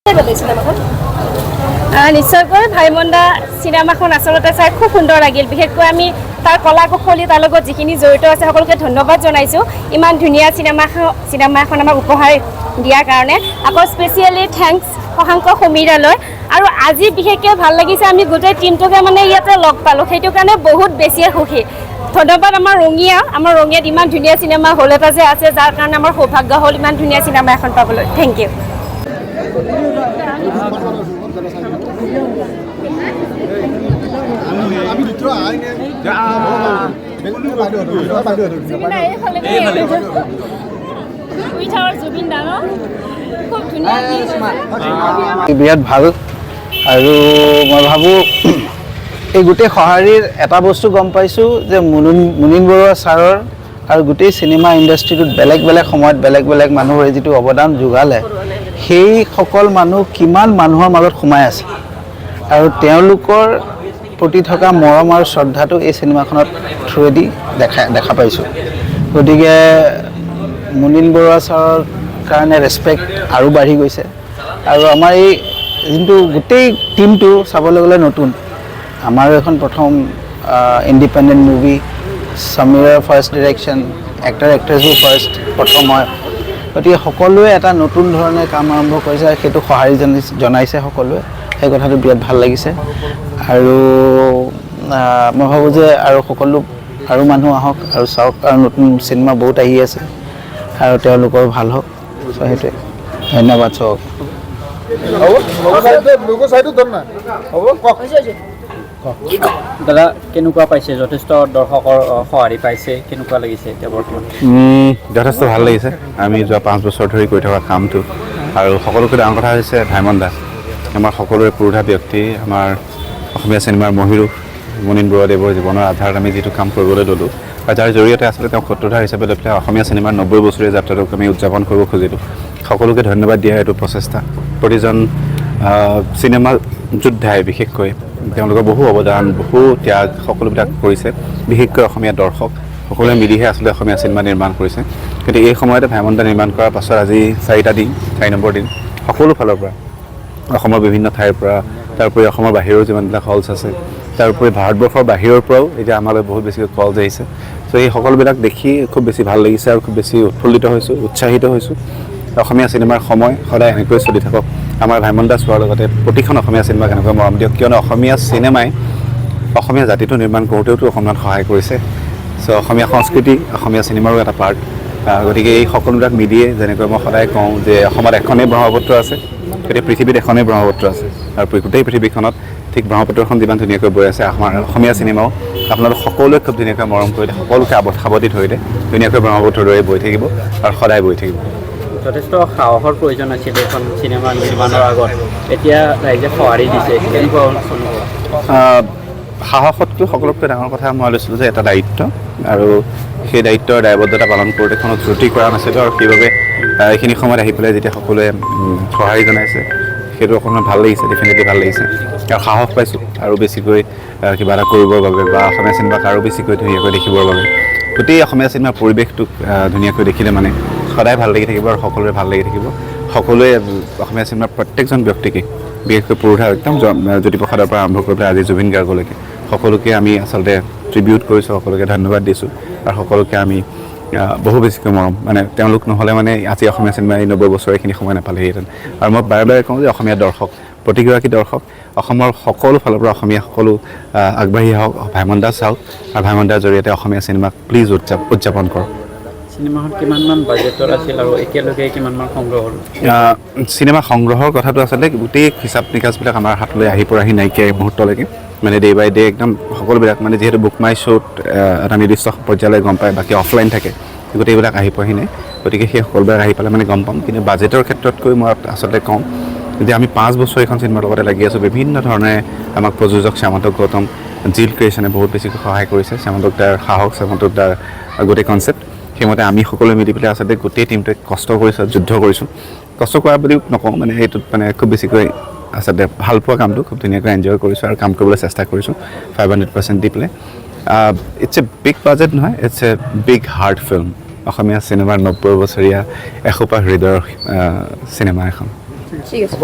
পালে চিনেমাখন? নিশ্চয়কৈ ভাইমনদা চিনেমাখন আচলতে চাই খুব সুন্দৰ লাগিল। বিশেষকৈ আমি তাৰ কলা কুশলী, তাৰ লগত যিখিনি জড়িত আছে, সকলোকে ধন্যবাদ জনাইছোঁ ইমান ধুনীয়া চিনেমা এখন আমাক উপহাৰ দিয়াৰ কাৰণে। আকৌ স্পেচিয়েলি thanks Shashanka সমীৰালৈ। আৰু আজি বিশেষকৈ ভাল লাগিছে, আমি গোটেই টীমটোকে মানে ইয়াতে লগ পালোঁ, সেইটো কাৰণে বহুত বেছিয়ে সুখী। ধন্যবাদ আমাৰ ৰঙিয়া, আমাৰ ৰঙিয়াত ইমান ধুনীয়া চিনেমা হল এটা যে আছে, যাৰ কাৰণে আমাৰ সৌভাগ্য হ'ল ইমান ধুনীয়া চিনেমা এখন পাবলৈ। Thank you. আমি দ্বিতীয় আইনে। জুবিন দা এইফালে, উইথ আৱাৰ জুবিন দা ন, খুব ধুনীয়া। বিৰাট ভাল। আৰু মই ভাবোঁ, এই গোটেই সঁহাৰিৰ এটা বস্তু গম পাইছোঁ যে মুনীন মুনীন বৰুৱা ছাৰৰ আৰু গোটেই চিনেমা ইণ্ডাষ্ট্ৰিটোত বেলেগ বেলেগ সময়ত বেলেগ বেলেগ মানুহৰে যিটো অৱদান যোগালে, সেইসকল মানুহ কিমান মানুহৰ মাজত সোমাই আছে আৰু তেওঁলোকৰ প্ৰতি থকা মৰম আৰু শ্ৰদ্ধাটো এই চিনেমাখনত থ্ৰুৱেদি দেখা পাইছোঁ। গতিকে মুনীন বৰুৱা ছাৰৰ কাৰণে ৰেচপেক্ট আৰু বাঢ়ি গৈছে। আৰু আমাৰ এই যোনটো গোটেই টীমটো চাবলৈ গ'লে নতুন, আমাৰো এখন প্ৰথম ইণ্ডিপেণ্ডেণ্ট মুভি, সমীৰৰ ফাৰ্ষ্ট ডিৰেকশ্যন, এক্টৰ এক্ট্ৰেছো ফাৰ্ষ্ট প্ৰথম হয়। গতিকে সকলোৱে এটা নতুন ধৰণে কাম আৰম্ভ কৰিছে আৰু সেইটো সঁহাৰি জনাইছে সকলোৱে, সেই কথাটো বিৰাট ভাল লাগিছে। আৰু মই ভাবোঁ যে আৰু সকলো আৰু মানুহ আহক আৰু চাওক আৰু নতুন চিনেমা বহুত আহি আছে আৰু তেওঁলোকৰ ভাল হওক। চ' সেইটোৱে, ধন্যবাদ চবকে। লোক চাইডত ধৰ না, হ'ব, কওক। দাদা, কেনেকুৱা পাইছে? যথেষ্ট দৰ্শকৰ সঁহাৰি পাইছে, কেনেকুৱা লাগিছে এতিয়া বৰ্তমান? যথেষ্ট ভাল লাগিছে। আমি যোৱা 5 বছৰ ধৰি কৰি থকা কামটো আৰু সকলোতকৈ ডাঙৰ কথা হৈছে ভাইমন দা, আমাৰ সকলোৰে পুৰোধা ব্যক্তি, আমাৰ অসমীয়া চিনেমাৰ মহিৰূহ মুনীন বৰুৱাদেৱৰ জীৱনৰ আধাৰত আমি যিটো কাম কৰিবলৈ ল'লোঁ আৰু যাৰ জৰিয়তে আচলতে তেওঁক সূত্ৰধাৰ হিচাপে লৈ পেলাই অসমীয়া চিনেমাৰ 90 বছৰীয়া যাত্ৰাটোক আমি উদযাপন কৰিব খুজিলোঁ, সকলোকে ধন্যবাদ দিয়াৰ এইটো প্ৰচেষ্টা। প্ৰতিজন চিনেমা যোদ্ধাই বিশেষকৈ তেওঁলোকৰ বহু অৱদান, বহু ত্যাগ সকলোবিলাক কৰিছে। বিশেষকৈ অসমীয়া দৰ্শক সকলোৱে মিলিহে আচলতে অসমীয়া চিনেমা নিৰ্মাণ কৰিছে। কিন্তু এই সময়তে ভাইমনদা নিৰ্মাণ কৰাৰ পাছত আজি চাৰিটা দিন, 4 নম্বৰ দিন, সকলো ফালৰ পৰা, অসমৰ বিভিন্ন ঠাইৰ পৰা, তাৰোপৰি অসমৰ বাহিৰৰ যিমানবিলাক হলছ আছে, তাৰোপৰি ভাৰতবৰ্ষৰ বাহিৰৰ পৰাও এতিয়া আমালৈ বহুত বেছিকৈ কলছ আহিছে। চ' এই সকলোবিলাক দেখি খুব বেছি ভাল লাগিছে আৰু খুব বেছি উৎফুল্লিত হৈছোঁ, উৎসাহিত হৈছোঁ। অসমীয়া চিনেমাৰ সময় সদায় এনেকৈ চলি থাকক। আমাৰ ভাইমনদা চোৱাৰ লগতে প্ৰতিখন অসমীয়া চিনেমাক এনেকৈ মৰম দিয়ক, কিয়নো অসমীয়া চিনেমাই অসমীয়া জাতিটো নিৰ্মাণ কৰোঁতেওতো অকণমান সহায় কৰিছে। চ' অসমীয়া সংস্কৃতি অসমীয়া চিনেমাৰো এটা পাৰ্ট। গতিকে এই সকলোবিলাক মিলিয়ে, যেনেকৈ মই সদায় কওঁ যে অসমত এখনেই ব্ৰহ্মপুত্ৰ আছে, গতিকে পৃথিৱীত এখনেই ব্ৰহ্মপুত্ৰ আছে আৰু গোটেই পৃথিৱীখনত ঠিক ব্ৰহ্মপুত্ৰখন যিমান ধুনীয়াকৈ বৈ আছে, আমাৰ অসমীয়া চিনেমাও আপোনালোক সকলোৱে খুব ধুনীয়াকৈ মৰম কৰিলে, সকলোকে সাৱটি ধৰিলে ধুনীয়াকৈ ব্ৰহ্মপুত্ৰৰ দৰে বৈ থাকিব আৰু সদায় বৈ থাকিব। যথেষ্ট সাহসৰ প্ৰয়োজন আছিল এইখন চিনেমা নিৰ্মাণৰ আগত। এতিয়া ৰাইজে সঁহাৰি দিছে, কেনেকুৱা অনুভৱ? সাহসতকৈ সকলোতকৈ ডাঙৰ কথা মই লৈছিলোঁ যে এটা দায়িত্ব আৰু সেই দায়িত্বৰ দায়বদ্ধতা পালন কৰোঁতে কোনো ত্ৰুটি কৰা নাছিলোঁ। আৰু সেইবাবে এইখিনি সময়ত আহি পেলাই যেতিয়া সকলোৱে সঁহাৰি জনাইছে, সেইটো অকণমান ভাল লাগিছে, ডেফিনেটলি ভাল লাগিছে আৰু সাহস পাইছোঁ আৰু বেছিকৈ কিবা এটা কৰিবৰ বাবে বা অসমীয়া চিনেমাক আৰু বেছিকৈ ধুনীয়াকৈ দেখিবৰ বাবে। গোটেই অসমীয়া চিনেমাৰ পৰিৱেশটোক ধুনীয়াকৈ দেখিলে মানে সদায় ভাল লাগি থাকিব আৰু সকলোৰে ভাল লাগি থাকিব। সকলোৱে অসমীয়া চিনেমাৰ প্ৰত্যেকজন ব্যক্তিকে, বিশেষকৈ পুৰোধা একদম জ্যোতিপ্ৰসাদৰ পৰা আৰম্ভ কৰি পেলাই আজি জুবিন গাৰ্গলৈকে সকলোকে আমি আচলতে ট্ৰিবিউট কৰিছোঁ, সকলোকে ধন্যবাদ দিছোঁ আৰু সকলোকে আমি বহু বেছিকৈ মৰম, মানে তেওঁলোক নহ'লে মানে আজি অসমীয়া চিনেমা এই 90 বছৰ এইখিনি সময় নাপালেহিহেঁতেন। আৰু মই বাৰে বাৰে কওঁ যে অসমীয়া দৰ্শক, প্ৰতিগৰাকী দৰ্শক, অসমৰ সকলো ফালৰ পৰা অসমীয়া সকলো আগবাঢ়ি আহক, ভাইমন দা চাওক আৰু ভাইমন দাৰ জৰিয়তে অসমীয়া চিনেমাক প্লিজ উদযাপন কৰক। চিনেমাখন কিমানমান বাজেটৰ আছিল আৰু এতিয়ালৈকে কিমানমান সংগ্ৰহ হ'ল? চিনেমা সংগ্ৰহৰ কথাটো আচলতে গোটেই হিচাপ নিকাচবিলাক আমাৰ হাতলৈ আহি পৰাহি নাইকিয়া এই মুহূৰ্তলৈকে। মানে ডে বাই ডে একদম সকলোবিলাক, মানে যিহেতু বুক মাই শ্ব'ত এটা নিৰ্দিষ্ট পৰ্যায়লৈ গম পায়, বাকী অফলাইন থাকে, গোটেইবিলাক আহি পোৱাহি নাই। গতিকে সেই সকলোবিলাক আহি পালে মানে গম পাম। কিন্তু বাজেটৰ ক্ষেত্ৰতকৈ মই আচলতে কওঁ যে আমি 5 বছৰ এইখন চিনেমাৰ লগতে লাগি আছোঁ। বিভিন্ন ধৰণে আমাক প্ৰযোজক শ্যামন্তক গৌতম, জিল ক্ৰিয়েশ্যনে বহুত বেছিকৈ সহায় কৰিছে। শ্যামন্তক দাৰ সাহস, শ্যামন্তক দাৰ গোটেই কনচেপ্ট, সেইমতে আমি সকলোৱে মিলি পেলাই আচলতে গোটেই টীমটোৱে কষ্ট কৰিছোঁ, যুদ্ধ কৰিছোঁ। কষ্ট কৰা বুলিও নকওঁ, মানে এইটোত মানে খুব বেছিকৈ আচলতে ভাল পোৱা কামটো খুব ধুনীয়াকৈ এনজয় কৰিছোঁ আৰু কাম কৰিবলৈ চেষ্টা কৰিছোঁ 500% দি পেলাই। It's a big budget নহয়, it's a big heart film. অসমীয়া চিনেমাৰ 90 বছৰীয়া এসোপা হৃদয়ৰ চিনেমা এখন। ঠিক আছে।